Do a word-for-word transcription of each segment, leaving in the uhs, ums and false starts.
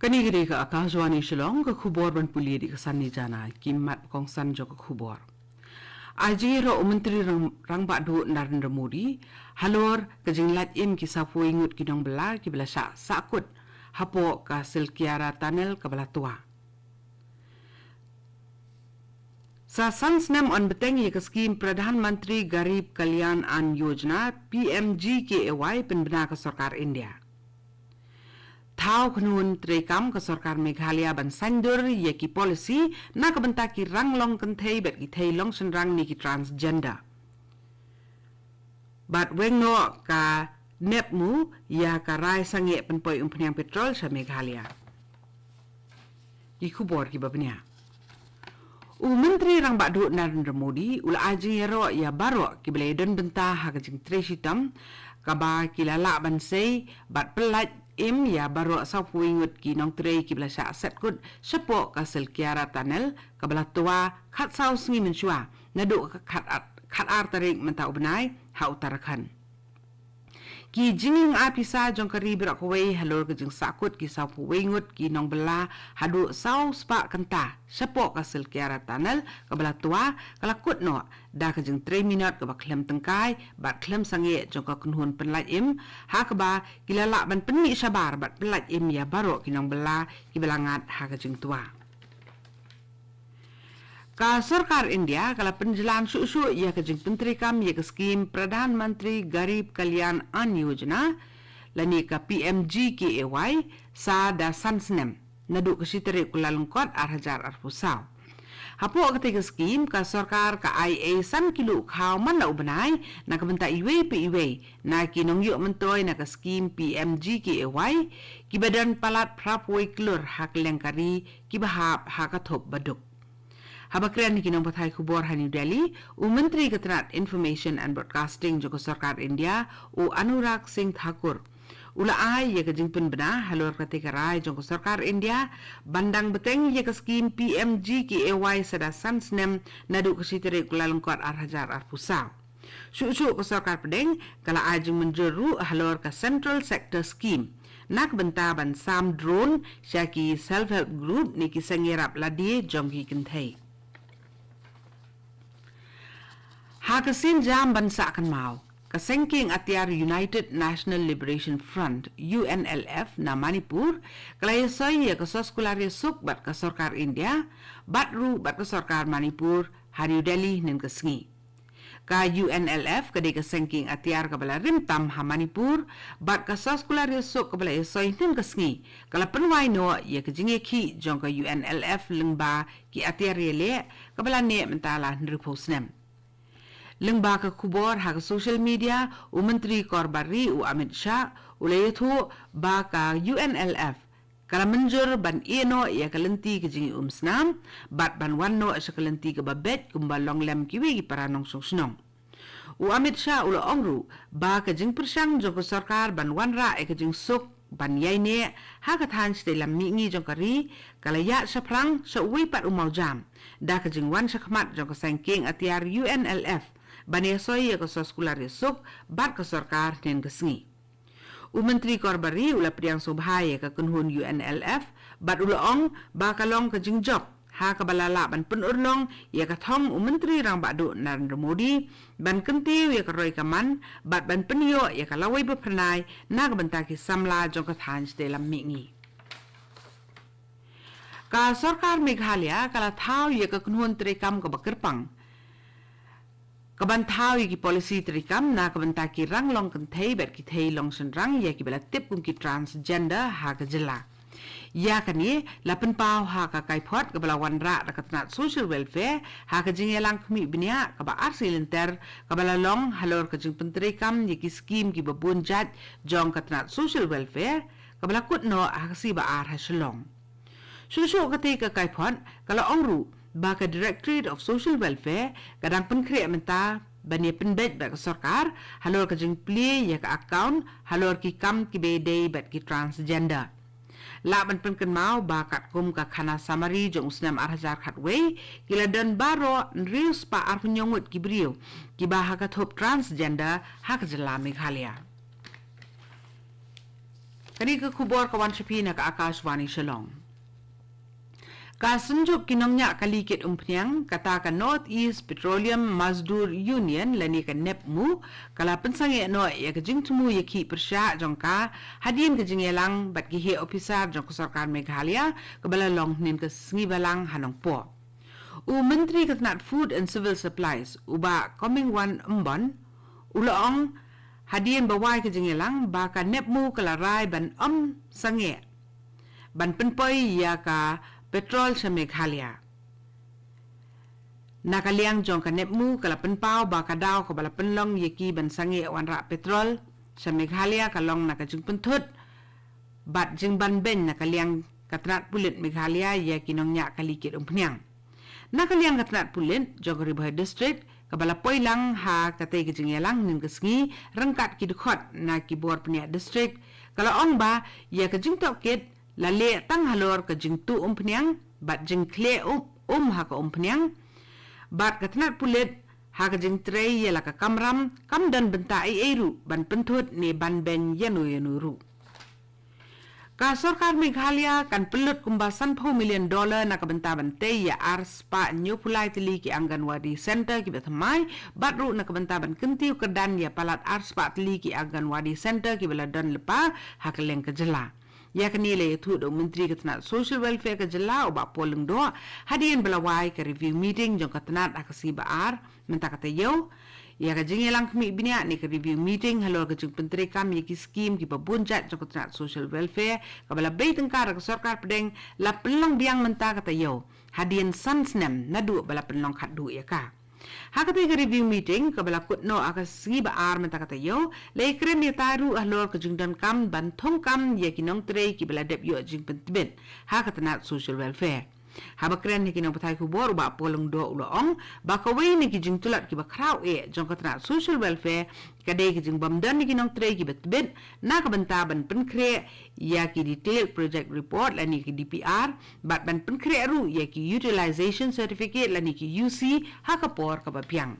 Kane ka dei ka Akashvani Shillong, ka khubor ban pule da ka Sanni Jana, ki mat kongsan jong ka khubor. Ai jingïaroh u Myntri Rang-, Rangbah Duh Narendra Modi halor ka jinglait im ki sawphew ngut ki nongbylla kiba la shah sahkut hapoh ka Silkyara Tunnel kaba la twa. Sa san snem yn bteng ïa ka skhim Pradhan Mantri Garib Kalyan Ann Yojana, P M G K A Y, pynbna ka sorkar India. Thaw kynhun treikam ka sorkar Meghalaya ban saiñdur ïa ki policy na ka bynta ki ranglong kynthei bad ki thei long shynrang ne ki transgender. Bad weng noh ka NEPMU ïa ka rai sangeh pynpoi umphniang petrol sha Meghalaya. Ki khubor kiba bniah. U Myntri Rangbah Duh Narendra Modi u la ai jingïaroh ïa baroh kiba la ïadon bynta ha ka jingtrei shitom kaba ki la lah ban sei bad pyllait im ïa baroh sawphew ngut ki nongtrei kiba la shah sahkut shapoh ka Silkyara Tunnel kaba la twa khatsaw sngi mynshuwa naduh ka khat ar, khat ar tarik mynta u bnai ha Uttarakhand. Ki jinglyngngoh pisa jong ka ri baroh kawei halor ka jingsahkut ki sawphew ngut ki nongbylla haduh saw spah kynta shapoh ka Silkyara Tunnel kaba la twa ka la kut noh da ka jingtrei minot kaba khlem tyngkai bad khlem sangeh jong ka kynhun pynlait im, ha kaba ki la lah ban pynmih shabar bad pynlait im ïa baroh ki nongbylla kiba la ngat ha ka jingtwa. Ka sorkar India ka la pynjlan shuh shuh ïa ka jingpyntreikam ïa ka skhim Pradhan Mantri Garib Kalyan Ann Yojana lane ka P M G K A Y sa da san snem naduh ka shi tarik u Kyllalyngkot ar hajar arphew saw. Hapoh katei ka skhim ka sorkar ka ai ei san kilo khaw man la u bnai na ka bynta iwei pa iwei na ki nongïoh myntoi na ka skhim P M G K A Y kiba don palat phra phew klur ha kylleng ka ri kiba hap ha ka thup baduk. Haba kren ïa ki nongpathai khubor ha New Delhi, u Myntri ka tnat Information and Broadcasting jong ka sorkar India, u Anurag Singh Thakur, u la ai ïa ka jingpynbna halor katei ka rai jong ka sorkar India ban dang bteng ïa ka skhim P M G K A Y sa da san snem naduh ka shi tarik u Kyllalyngkot ar hajar arphew saw. Shuh shuh ka sorkar pdeng ka la ai jingmynjur ruh halor ka Central Sector Scheme na ka bynta ban sam drone sha ki self help group ne ki seng ïarap lade jong ki kynthei. Ha ka sienjam ban sah kynmaw, ka Seng Kieng Atiar United National Liberation Front, U N L F, na Manipur ka la ïasoi ïa ka soskular ïasuk bad ka sorkar India bad ruh bad ka sorkar Manipur ha New Delhi hynnin ka sngi. Ka U N L F ka dei ka seng kieng atiar kaba la rim tam ha Manipur bad ka soskular ïasuk kaba la ïasoi hynnin ka sngi ka la pynwai noh ïa ka jingïakhih jong ka U N L F lyngba ki atiar ïaleh kaba la neh mynta la hynriewphew snem. Lyngba ka khubor ha ka social media, u Myntri Kor Bar Ri u Amit Shah u la ïathuh ba ka U N L F ka la mynjur ban ïeh noh ïa ka lynti ka jingïaumsnam bad ban wan noh sha ka lynti kaba beit kumba long lem kiwei ki para nongshong shnong. U Amit Shah u la ong ruh ba ka jingpyrshang jong ka sorkar ban wanrah ïa ka jingsuk ban ïaineh ha ka thaiñ shatei lam mihngi jong ka ri ka la ïaid shaphrang sha uwei pat u mawjam da ka jingwan shakhmat jong ka seng kieng atiar U N L F ban ïasoi ïa ka soskular ïasuk bad ka sorkar hynnin ka sngi. U Myntri Kor Bar Ri u la pdiang sngewbha ïa ka kynhun U N L F bad u la ong ba ka long ka jingjop ha kaba la lah ban pynurlong ïa ka thong u Myntri Rangbah Duh Narendra Modi ban kyntiew ïa ka roi ka man bad ban pynïoh ïa ka lawei ba phyrnai na ka bynta ki samla jong ka thaiñ shatei lam mihngi. Ka sorkar Meghalaya ka la thaw ïa ka kynhun treikam kaba kyrpang ka ban thaw ïa ki policy treikam na ka bynta ki ranglong kynthei bad ki thei long shynrang ïa kiba la tip kum ki transgender ha ka jylla. Ïa kane la pynpaw ha ka kaiphod kaba la wanrah da ka tnat Social Welfare ha ka jingïalang khmih bniah kaba ar sngi lynter kaba la long halor ka jingpyntreikam ïa ki skhim kiba bun jait jong ka tnat Social Welfare kaba la kut noh ha ka sngi ba ar ha Shillong. Shuh shuh katei ka kaiphod ka la ong ruh ba ka Directorate of Social Welfare ka dang pynkhreh mynta ban ïa pynbeit bad ka sorkar halor ka jingplie ïa ka account halor ki kam kiba ïadei bad ki transgender. Lah ban pynkynmaw ba katkum ka khana summary jong u snem ar hajar khatwei ki la don baroh hynriew spah arphew hynñiew ngut ki briew kiba ha ka thup transgender ha ka jylla Meghalaya. Kane ka khubor ka wan sha phi na ka Akashvani Shillong. Ka Synjuk ki Nongñiah Kali Kit Umphniang, kata ka North East Petroleum Mazdoor Union lane ka nepmu, ka la pynsangeh noh ïa ka jingthmu ïakhih pyrshah jong ka hadien ka jingïalang bad ki heh ophisar jong ka sorkar Meghalaya, kaba la long hynnin ka sngi Balang ha Nongpoh. U Myntri ka tnat Food and Civil Supplies, u Bah Comingone Ymbon, u la ong hadien ba wai ka jingïalang ba ka nepmu ka la rai ban ym sangeh ban pynpoi ïa ka petrol sha Meghalaya. Na ka liang jong ka nepmu ka la pynpaw ba ka daw kaba la pynlong ïa ki ban sangeh wanrah petrol sha Meghalaya ka long na ka jingpynthut bad jingbanbeiñ na ka liang ka tnat pulit Meghalaya ïa ki nongñiah kali kit umphniang. Na ka liang ka tnat pulit jong ka Ri Bhoi District, kaba la poi lang ha katei ka jingïalang hynnin ka sngi ryngkat ki dkhot na ki bor pynïaid district, ka la ong ba ïa ka jingtohkit la leh tang halor ka jingtuh umphniang bad jingkhleh um, um ha ka umphniang, bad ka tnat pulit ha ka jingtrei ïa la ka kamram kam don bynta ei ei ruh ban pynthut ne banbeiñ ïano ïano ruh. Ka sorkar Meghalaya kan pynlut kumba sanphew million dollar na ka bynta ban tei ïa arspah hynñiewphew lai tylli ki Anganwadi Center kiba thymmai, bad ruh na ka bynta ban kyntiew kyrdan ïa palat arspah tylli ki Anganwadi Center kiba la don lypa ha kylleng ka jylla. Ïa kane la ïathuh da u Myntri ka tnat Social Welfare ka jylla, u Bah Paul Lyngdoh, hadien ba la wai ka review meeting jong ka tnat ha ka sngi Ba-ar mynta ka taïew. Ïa ka jingïalang khmih bniah ne ka review meeting halor ka jingpyntreikam ïa ki skim kiba bun jait jong ka tnat Social Welfare kaba la bei tyngka da ka sorkar pdeng la pynlong biang mynta ka taïew, hadien san snem naduh ba la pynlong khatduh ïa ka. Ha katei ka review meeting kaba la kut noh ha ka sngi Ba-ar mynta ka taïew, la ïakren ïatai ruh halor ka jingdonkam ban thungkam ïa ki nongtrei kiba la dep ïoh jingpyntbit ha ka tnat Social Welfare. Haba kren ha ki nongpathai khubor, u Bah Paul Lyngdoh u la ong ba kawei na ki jingtulot kiba khraw eh jong ka tnat Social Welfare ka dei ka jingbym don ïa ki nongtrei kiba tbit na ka bynta ban pynkhreh ïa ki Detailed Project Report lane ki D P R, bad ban pynkhreh ruh ïa ki Utilization Certificate lane ki U C ha ka por kaba biang.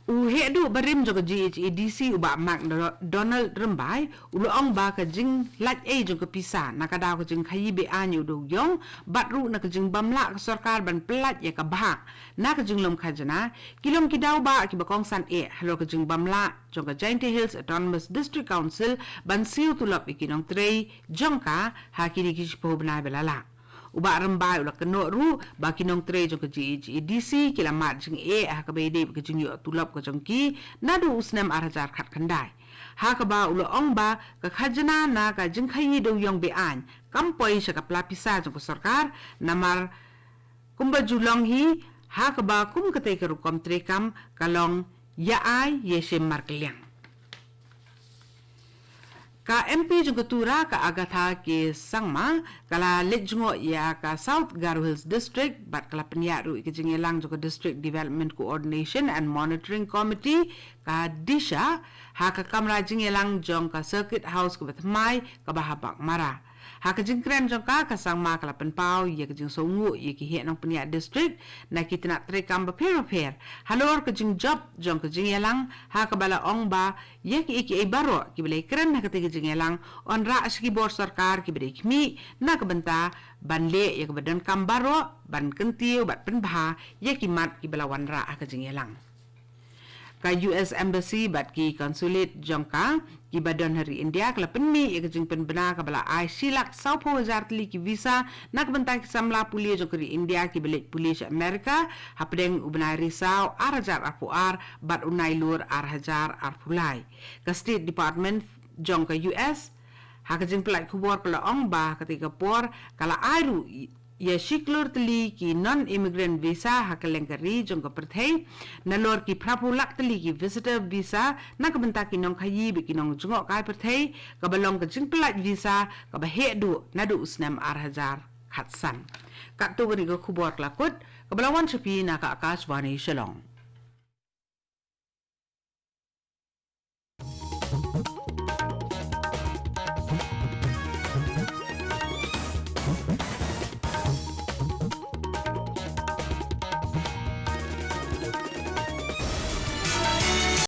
U heh duh barim jong ka G H A D C, u Bah Mac Donald Rymbai, u la ong ba ka jinglait ei jong ka pisa na ka daw ka jingkhaïi be-aiñ ïa u dewïong bad ruh na ka jingbym lah ka sorkar ban pyllait ïa ka bhah na ka jinglum khajna ki long ki daw bah kiba kongsan eh halor ka jingbym lah jong ka Jaintia Hills Autonomous District Council ban siew tulop ïa ki nongtrei jong ka ha kine ki shiphew bnai ba la leit. U Bah Rymbai u la kynnoh ruh ba ki nongtrei jong ka G H A D C ki la mad jingeh ha kaba ïadei bad ka jingïoh tulop ka jong ki naduh u snem ar hajar khatkhyndai, ha kaba u la ong ba ka khajna na ka jingkhaïi dewïong be-aiñ kam poi sha ka pla pisa jong ka sorkar, namar kumba ju long hi, ha kaba kum katei ka rukom treikam ka long ïa ai ïa shim markylliang. Ka M P jong ka Tura, ka Agatha K Sangma, ka la leit jngoh ïa ka South Garo Hills District bad ka la pynïaid ruh ïa ka jingïalang jong ka District Development Coordination and Monitoring Committee, ka DISHA, ha ka kamra jingïalang jong ka Circuit House kaba thymmai kaba ha Baghmara. Ha ka jingkren jong ka, ka Sangma ka la pynpaw ïa ka jingsngewnguh ïa ki heh nongpynïaid district na ki tnat treikam bapher bapher halor ka jingjop jong ka jingïalang, ha kaba la ong ba ïa kiei kiei baroh kiba la ïakren ha katei ka jingïalang yn rah sha ki bor sorkar kiba dei khmih na ka bynta ban leh ïa kaba donkam baroh ban kyntiew bad pynbha ïa ki mat kiba la wanrah ha ka jingïalang. Ka U S Embassy bad ki consulate jong ka kiba don ha ri India ka la pynmih ïa ka jingpynbna kaba la ai shi lak sawphew hajar tylli ki visa na ka bynta ki samla pule jong ka ri India kiba leit pule sha Amerika hapdeng u bnai Risaw ar hajar arphew ar bad u Nailur ar hajar arphew lai. Ka State Department jong ka U S ha ka jingpynlait khubor ka la ong ba katei ka por ka la ai ruh ïa shi klur tylli ki non-immigrant visa ha kylleng ka ri jong ka pyrthei, nalor ki phraphew lak tylli ki visitor visa na ka bynta ki nongkhaïi bad ki nongjngoh kai pyrthei, kaba long ka jingpynlait visa kaba heh duh naduh u snem ar hajar khatsan. Katto katne ka khubor ka la kut, kaba la wan sha phi na ka Akashvani Shillong.